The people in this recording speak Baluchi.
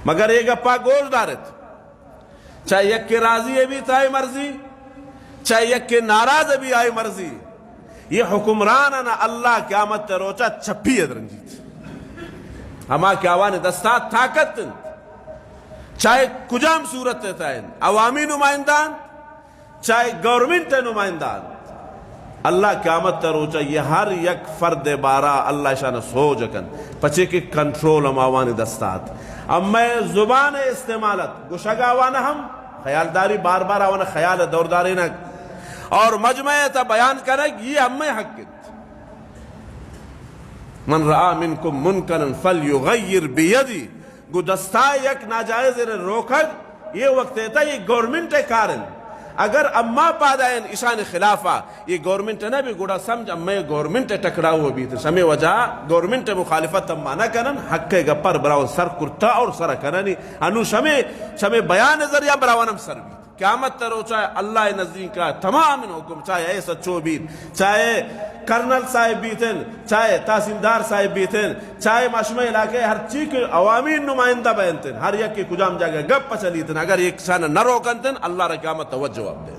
مگر اے گپا گوش دارت، چاہے یکے راضی بیت آئی مرضی، چاہے یکے ناراض بی آئی مرضی، اے حکمرانانا اللہ قیامت روچا چپی درنجیت۔ ہما کہ آوانی دستا طاقت انت، چاہے کجام صورت تہا انت، عوامی نمائندہ انت، چاہے گورنمنٹ نمائندہ انت، اللہ قیامت روچا اے ہر یک فرد بارا اللہ اشان سوج کن، پچے کہ کنٹرول ہما آوانی دستا ات۔ ہمے زبان استعمال ات، گوشگ آوانا ہم خیالداری، بار بار آوانا خیال دور دارینگ اور مجمع تہا بیان کنگ، اے ہمے حق انت۔ من رأى منكم منكرا فليغير بيده، گو دستا یک ناجائز ء روکگ، اے وقت ء تہ اے گورنمنٹ ء کار انت۔ اگر اما پادا ان اشان خلاف ء اے گورنمنٹ نہ بی، گڑا سمجھ امے گورنمنٹ ء ٹکراؤ بیت۔ شمے وجہ گورنمنٹ ء مخالفت اما نہ کنن، حق ء گپر براو سر کرتا اور سر کننی۔ انو شمے، شمے بیان ذریعہ براون ہم سر بیت۔ قیامت روچا اللہ نزدیکا تمام حکم، چاہے ایس ایچ او بیت، چاہے کرنل صاحب بیتن، چاہے تحصیلدار صاحب بیتن، چاہے ما شمئے علاقہ ہر چی کہ عوامی نمائندہ بینتن، ہر یک کہ کجام جاگہ گپ چلیتن، اگر یک شان نہ روکنتن، اللہ را قیامت توجہ واب دے۔